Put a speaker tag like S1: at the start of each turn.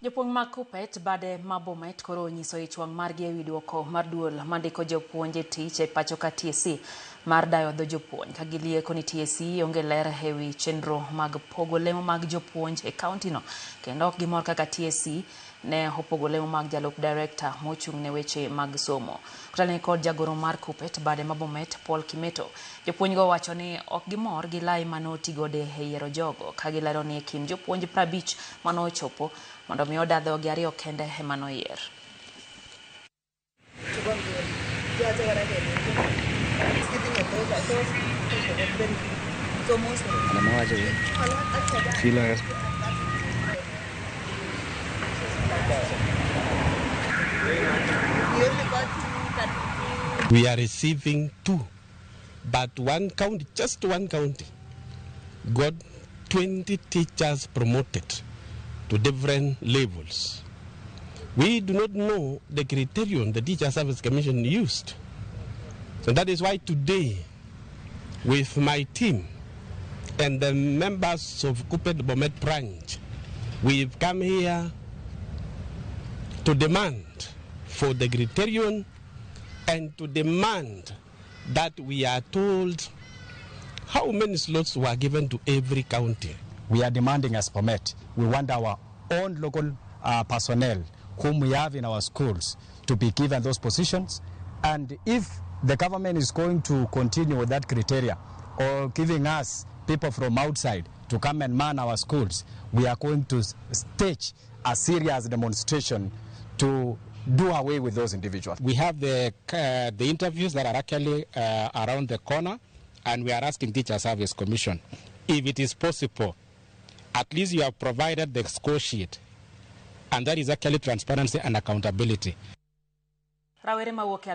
S1: Jopuonj mag Kuppet bade ma Bomet koro onyiso ich wang' margi ewi duoko mar duol mandiko jopuonj e tich e pacho ka TSC mar dayo dho jopuonj ka gilieko ni TSC onge ler ewi chenro mag pogo lemo mag jopuonj e kaunti no kendo ok gimor kaka TSC ne opogo lemo mag jalup director mochung' ne weche mag somo. Kotelne kod jagoro mar Kuppet bade ma Bomet Paul Kimeto, jopuonj go wacho ni ok gimor gi lai mane otigode e yiero jogo ka gilero ni e kind jopuonj 50 mane ochopo mondo mi oda dhogi ariyo kende ema noyier.
S2: We are receiving two, but one county, just one county, got 20 teachers promoted to different levels. We do not know the criterion the Teacher Service Commission used. And that is why today, with my team and the members of Kuppet Bomet branch, we've come here to demand for the criterion and to demand that we are told how many slots were given to every county.
S3: We are demanding as Bomet, we want our own local personnel whom we have in our schools to be given those positions. And if the government is going to continue with that criteria or giving us people from outside to come and man our schools, we are going to stage a serious demonstration to do away with those individuals.
S4: We have the interviews that are actually around the corner, and we are asking Teacher Service Commission if it is possible, at least you have provided the score sheet, and that is actually transparency and accountability.
S1: Rawere mawuok e